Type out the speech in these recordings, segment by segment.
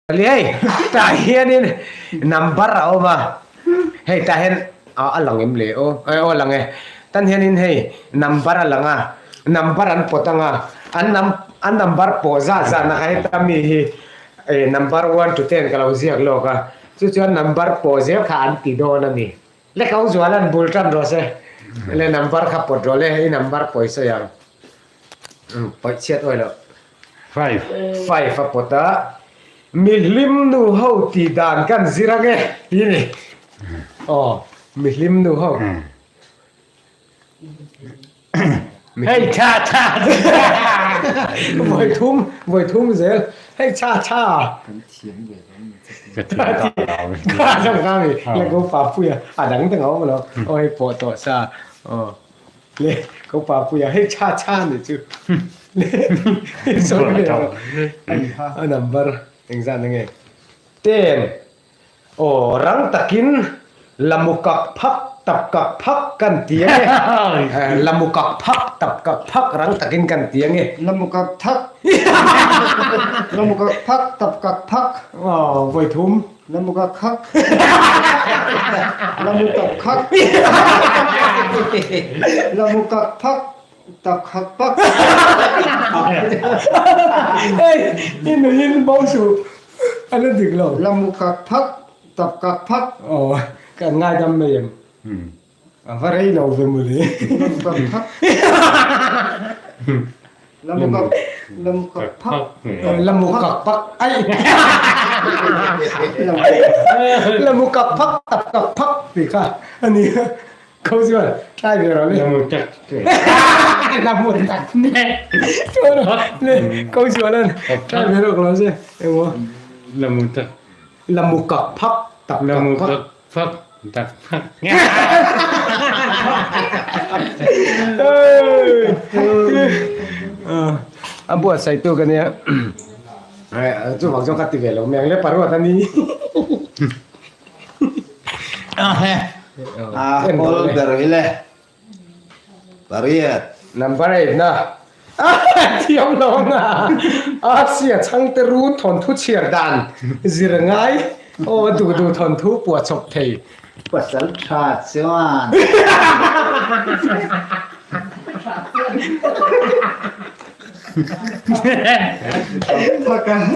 Hei tah hianin number a awm a, hei tah hian a lang em le aw, aw a lang e, tan hianin hei number a lang a, number an pawt ang a, an num an number pawh zat zat na kha heta mi hi eh number one to ten ka lo ziak lawk a, chu chuan number pawh zel kha an ti dawn a ni. Le ko zual an bul tan rawh se, le number kha pawt rawh le, i number pawisa ang. Paih chhiat awi loh. Five. Five a pawt a, Mihlim nu ho tih dan kan zir ang e ti ni. Aw, mihlim nu ho. Hei cha cha. Vawi thum, vawi thum zel. Hei cha cha. Kan thiam ve lo ni che ti. Ka thiam ta lo. Ka thiam ta lo. Le ko pa puia a dang dang a awm lo. Aw hei pawh tawh sa. Aw. Le ko pa puia hei cha cha nih chu le sawi ve rawh a number engzat na nge ten aw rang takin lamu kak phak tap kak phak kan ti ange lamu kak phak tap kak phak rang takin kan ti ange lamu kak thak lamu kak phak tap kak phak aw vawi thum Lamu ka khak. Lamu tap khak. Lamu kak phak tap khak pak. Hey, i nuin bo su a la dik lo. Lamu kak phak tap kak phak. Aw, kan ngaidam mai em. A va rei lo ve mawle. Lamu kak phak. Lamu kak lamu kak phak. Lamu kak pak ai. Lamu kak phak tap kak phak tih kha a ni a. Ko chuan tlai ve rawh le. Lamu tak te. Lamu tak ne. Chuan le ko chuan an tlai ve rawh ka lo che. Engmaw? Lamu tak. Lamu kak phak tap kak phak. Lamu kak phak tap phak. A buatsaihtu ka nia chuvang chuan ka ti ve lo mai ang le paruat a ni. A kawl ber hi le pariat. Number 8 na thiam lo ang a Asia chhangte run thawnthu chhiar dan zir ngai aw duh duh thawnthu puah chawp thei. Pasal tha chuan.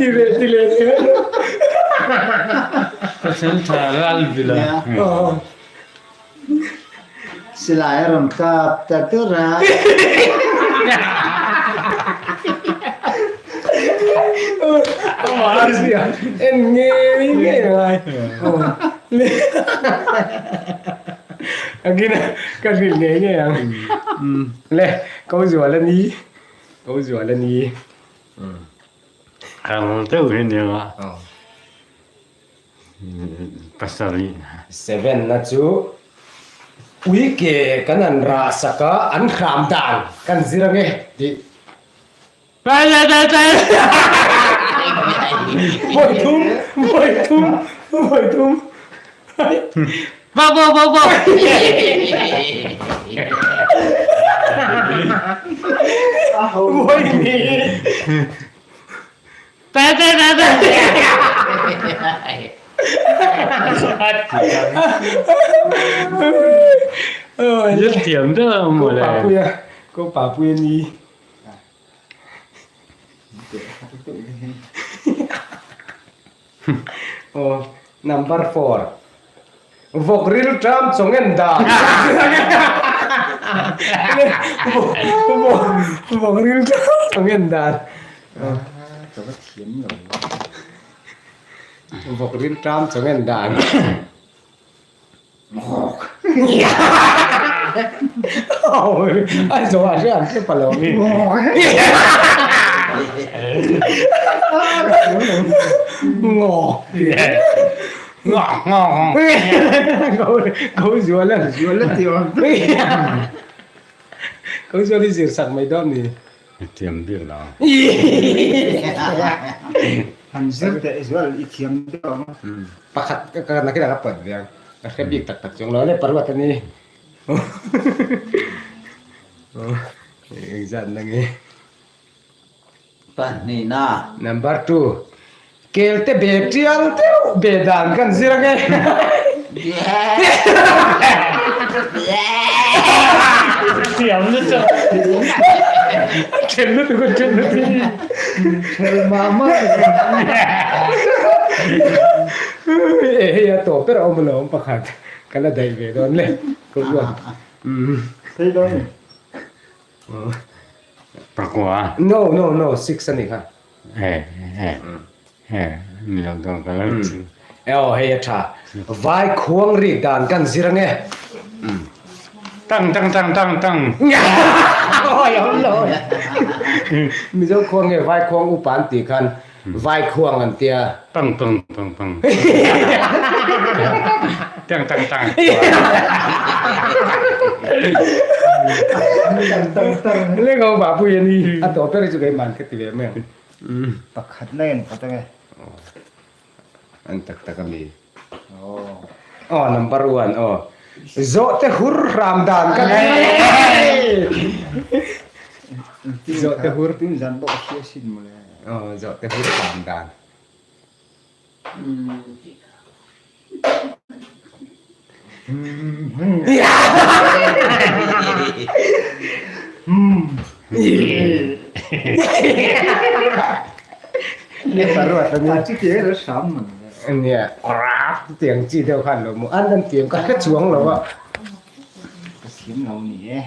Ti leh ti leh ti leh. Pasal tha ral bila. Silai a rawn kap ta dur a. En ngei ngei a ngai. Akin ka hrilh ngei ngei ang. Le ko zual a ni. Ko zual a ni. Rang deuh hi nia. Pasarih. Seven na chu ui ke kan han rah sak a, an hram dan kan zir ange tih. Vawi thum, vawi thum, vawi thum. Vawi hnih. Zir thiam deuh a maw le. Ko Papuia ni. Aw number 4. Vawk ril ṭam chaw ngen dan. Vawk ril ṭam chaw ngen dan. Ka va thiam lo. Vawk ril ṭam chaw ngen dan. Ai zawh ah hria an hre pa lo. Ngawk. Ngawk ngawk. Ko zual a. Zual a ti awm. Ko zual i zir sak mai dawn ni. I thiam bik lo. Han zir teh zual i thiam deuh ang. Pakhat ka nakin ah ka pawt ve ang. Ka hre bik tak tak chuang lo le paruat a ni. Engzat na nge? Pahnihna. Number 2. Kelte be tial deuh be dan kan zir ange. Thiam lutuk. Then lutuk a then lutuk. Thel mah mah. E hei a tawp ber a awm alawm pakhat ka la daih ve dawn le. Ko chuan. Thei dawn ni. Pakua. No no no six a ni kha. Aw hei a tha. Vai khuang rik dan kan zir ange. Tang tang tang tang tang. Mizo khuang nge vai khuang upa an tih khan vai khuang an tia. Tang tang tang tang. Tang tang tang. Leng ho ba pui ani a to ber chu keimah an ka ti ve mai ang. Pakhat na en phawt ange. An tak tak ami. Aw number one aw. Zawh te hur hram dan ka Zawh te hur. Tin zan bawk a hria sin mawle. Aw zawh te hur hram dan. Nia tiang chi deuh khan lo mu an an tiang ka hre chuang lo a. Ka siam lo ni e.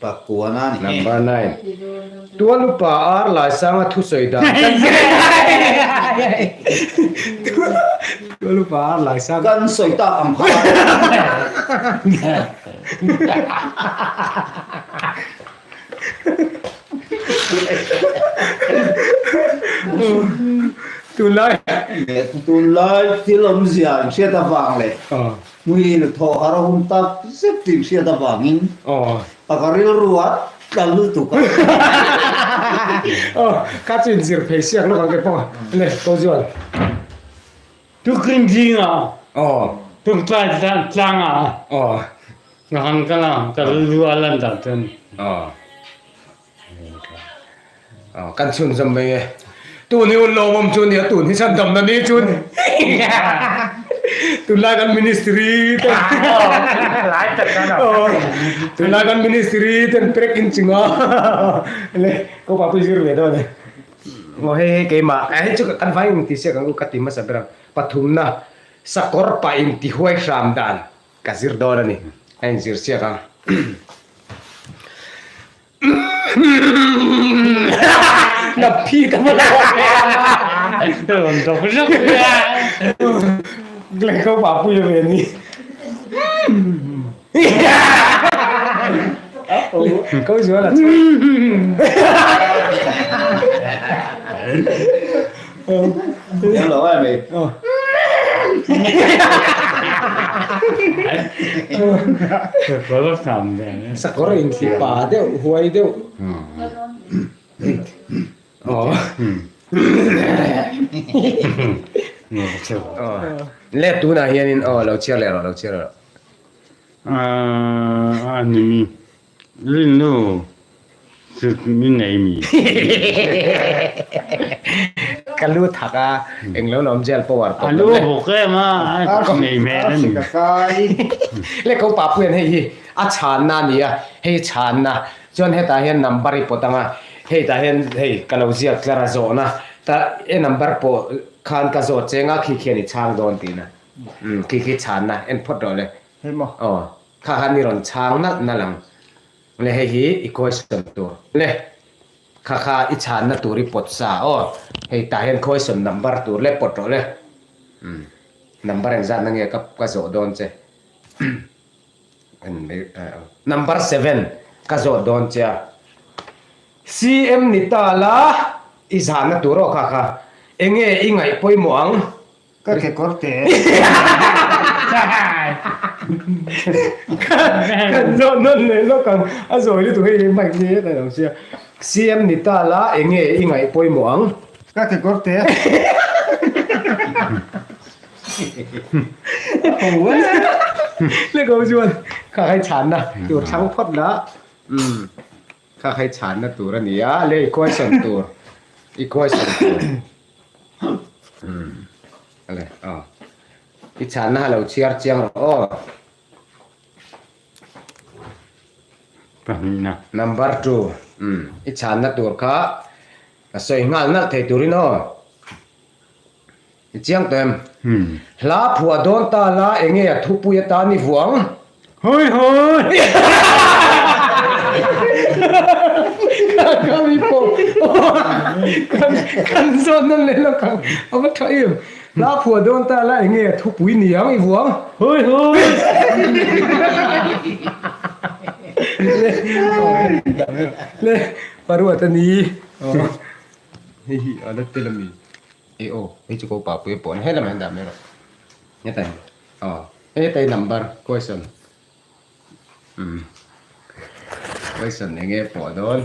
Pakua na ni. Number 9. Tual upa ar lai sanga thusawi dan kan Tual upa ar lai sang Kan sawi tak ang kha. Tunlai Tunlai thil awmzia in hriat avang leh Hmuil thaw har a hun tak zet tih hriat avangin a ka rilru a tla lutuk a. Aw, ka chu inzir phei siak lawk ang ke pawh le ko chuan. Tukin zingah tuktlai tlangah ka han kal a, ka rilru a lan dah chuan. Kan chhunzawm mai e. Tun hi hun lawmawm chu nia, tun hi chhandamna ni chu ni. Tunlai kan ministry ten tunlai kan ministry ten prek in chunga le ko pa pui zir ve dawn e. Ngaw hei hei keimah hei chu kan vai in ti siak ang u ka ti hmasa ber ang. Pathumna sakawr pah in ti huai hram dan ka zir dawn a ni. A inzir siak ang. Na phi ka ma Ron dok zok Le ko pa pui ve ni. Ko zual a chu. Lo ai mei. Sakawr in thli pa deuh huai deuh. Le tunah hianin aw lo chhiar leh rawh lo chhiar rawh. A ni. Rinnu chu min nei mi? Ka lu thak a, eng lo lawm jail power tawp lo le. A lu bawk em a, a nei hmel a ni. Le ko Papuian hei hi a chhanna a ni a, hei chhanna chuan hetah hian number i pawt ang a, hei tah hian hei ka lo ziak tlar a zawhna ta e number pawh khan ka zawt cheng a khi khian i chhang dawn tihna khi khi chhanna en phawt rawh le. Hei maw? Aw. Kha khan i rawn chhang nalh nalh ang. Le hei hi i question tur. Le kha kha i chhanna tur i pawt sa aw. Hei tah hian question number tur le pawt rawh le. Umm number engzat na nge ka ka zawh dawn che. Number seven ka zawh dawn che a. CM ni ta la i zahna tur aw kha kha. Enge i ngaih pawimawh ang? Ka kekawr te. Kan zawh nawn leh lawk ang. A zawi lutuk hei mic ni hetah lo sia. CM ni ta la enge i ngaih pawimawh ang? Ka kekawr te. Le ko chuan kha khai chhanna tur chhang phawt la. Umm kha khai chhanna tur a ni a, le i question tur i question tur. Ale aw. I chhanna ha lo chhiar chiang rawh aw. Pahnihna. Number 2. Um i chhanna tur kha a sawi nghal nalh thei turin aw. I chiang tawh em? Hla phuah dawn ta la enge a thupui atan i vuang? Hawi hawi! Ka mi pawh kan zawn nan leh lawk ang a va tha em? Hla phuah dawn ta la enge a thupui ni ang i vuang? Hawi hawi! Le paruat a ni. Hei hi a la tel a mi? E aw, hei chu ko papui a pawh a ni. Helam ah hian dah mai rawh. Hetah hian aw hetai number question umm question eng nge pawh dawn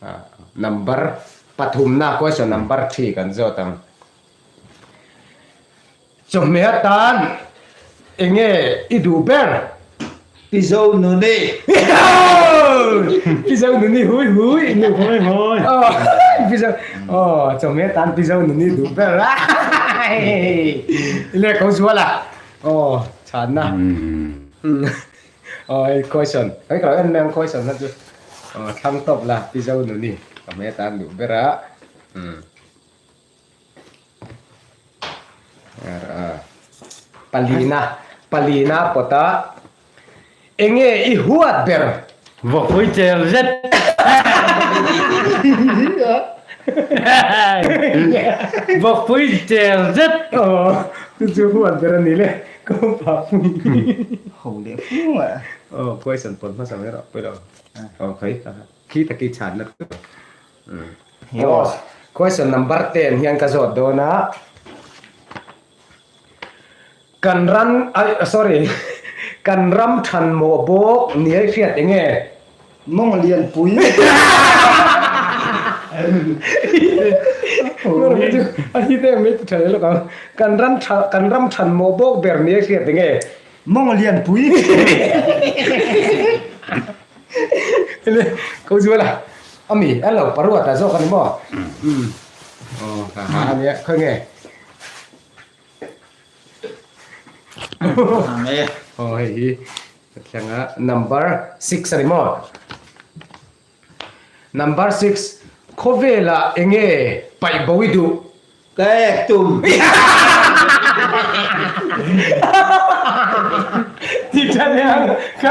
ah number pathumna question number three kan zawt ang. Chawhmeh atan eng nge i duh ber? Pi Zo Nuni. Pi Zo Nuni hui hui. Hui hui. Pi Zo aw chawhmeh atan Pi Zo Nuni duh ber a. Ile ko zual a. Aw chhanna. Aw hei question. Hei ka lo en mai ang question kha chu. Aw thlang tawp la Pi Zo Nuni chawhmeh atan duh ber a. Palina palina pawta enge i huat ber? Vawkpui tel zet. Vawkpui tel zet. Aw chu chu huat ber a ni le ka papui. Ho leh fung a. Aw question pawn hmasa mai rawh pawilo. Aw khawi khi taki chhanna tur. Aw, question number 10 hian ka zawt dawn a. Kan ran, ai, sorry, kan ram than mawh bawk niai hriat eng nge? Mawng lian pui. A hi te mai ti tha leh lawk ang. Kan ram tha, kan ram than mawh bawk ber niai hriat eng nge? Mawng lian pui. Ele, ko zual a. Ami, a lo paruat a zawk a ni maw? Umm. Aw, ha ha a nia, khawi nge? Aw, hei hi ka thleng a, number six a ni maw? Number six, khawvelah enge paih bo i duh? Ka ek tum. Ti tha leh ang ka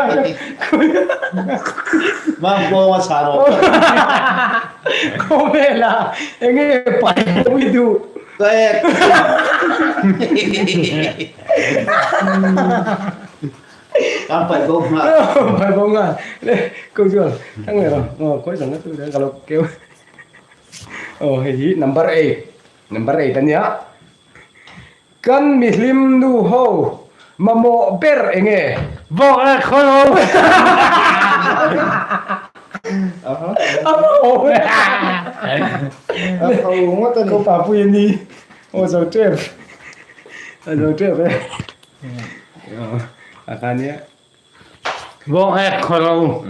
Mang pawng a chhan awm. Khawvelah enge paih bo i duh? Ka ek tum. Kan paih bo nghal. Paih bo nghal. Le, ko chuan thang leh rawh. Aw, khawi zawng na chu ka lo keu. Aw hei hi number eight, number eight a nia. Kan mihlim nu ho mamawh ber eng nge? Vawk leh khawl ho. A mamawh ber. A tho ngawt a ni. Ko papui a ni. Aw zo tep. A zo tep e. A kha nia. Vawk leh khawl ho.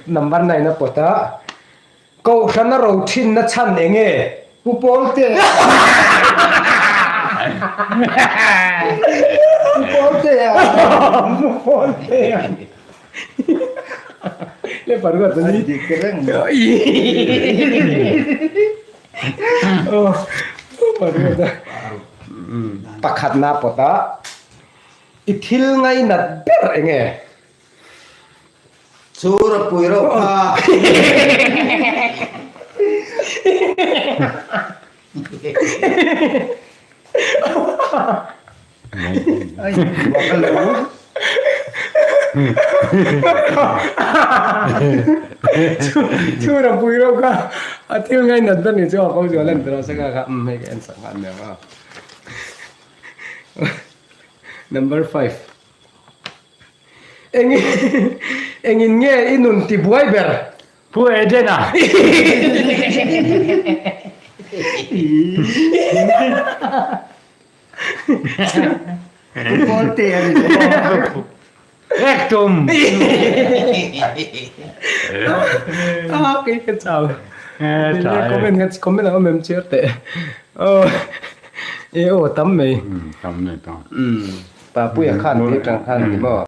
Number 9 a pawt a, Kohhran a ro thinna chhan eng nge? Pu Pawlte. Pu Pawlte a. Pu Pawlte a. Le paruat a ni. A dik reng. Oh, paruat a. Pakhatna pawt a. I thil ngainat ber eng nge? Chhur a pui reuh kha. Ai, bak a lo. Chhur a pui reuh kha. A thil ngainat ber ni chu a ko zual a ni tawh a, sangha kha umm hei ka en sak nghal mai ang a. Number 5. Eng engin nge i nun ti buai ber? Pu Edena. Pu Pawlte a ni. Ek tum. Ah, kei ka chau. Comment comment a awm em chhiar teh. Aw e aw tam mai. Tam mai tam. Papuia khan tih atang khan ni maw.